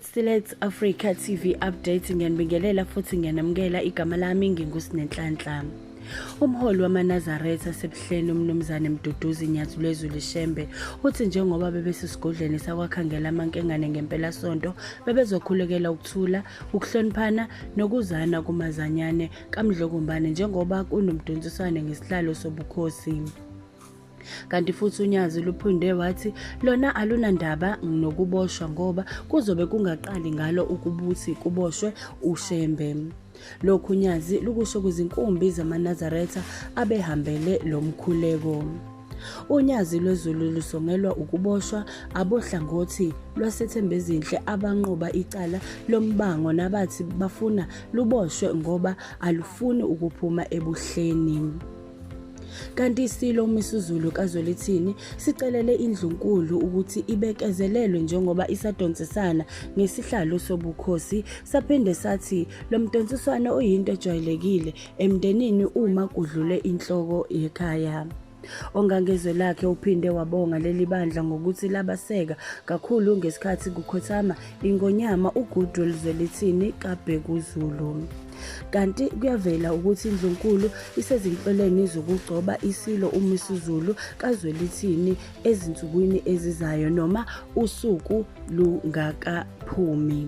Select Africa TV Update ngiyanibingelela futhi ngiyanamukela igama lami nginguSinenhlanhla. Umholi wamaNazaretha aseBuhleni uMnumzane Mduduzi Nyathulezulu Shembe uthi njengoba bebesesigodlweni sakwaKhangela amankengane ngempelasonto bebezokhulekela ukuthula, ukuhloniphana nokuzana kumazanyane kaMdlokombane njengoba kunomdonsiswano ngesihlalo sobukhosi. Kanti futhi uNyazi luphinde wathi lona alunandaba nokuboshwa ngoba kuzobe kungaqali ngalo ukubuthi kuboshwe uShembe. Lokhu uNyazi lukusho kwizinkumbi zamaNazaretha abehambele lo mkhuleko. UNyazi lwezulu lusongelwa ukuboshwa abohlangothi lwaseThembezinhle abanqoba icala lombango nabathi bafuna luboshwe ngoba alufuni ukuphuma ebuhleni. Kanti iSilo uMisuzulu kaZwelithini sicelele iNdlunkulu ukuthi ibekezelelwe njengoba isadonsisana ngesihlalo sobukhosi saphinde sathi lo mdonsiswano uyinto ejwayelekile emndenini uma kudlule inhloko yekhaya. Ongangezwe lakhe uphinde wabonga leli bandla ngokuthi labaseka kakhulu ngesikhathi kukhothama iNgonyama uGoodwill Zwelithini kaBhekuzulu. Kanti kuyavela ukuthi iNdlunkulu isezinhlelweni zokugcoba iSilo uMisuzulu kaZwelithini ezinsukwini ezizayo noma usuku lungakaphumi.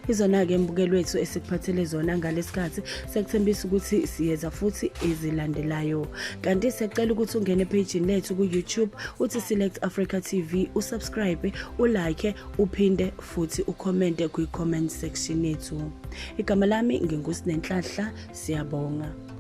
Izona-ke mbukelo wethu esikuphathele zona ngalesikhathi sekuthembisa ukuthi siyeza futhi ezilandelayo. Kanti siyacela ukuthi ungene ephejini lethu ku-YouTube uthi Select Africa TV usubscribe, ulike, uphinde futhi ukhomente kwi-comment section yethu. Igama lami nginguSinenhlahla, siyabonga.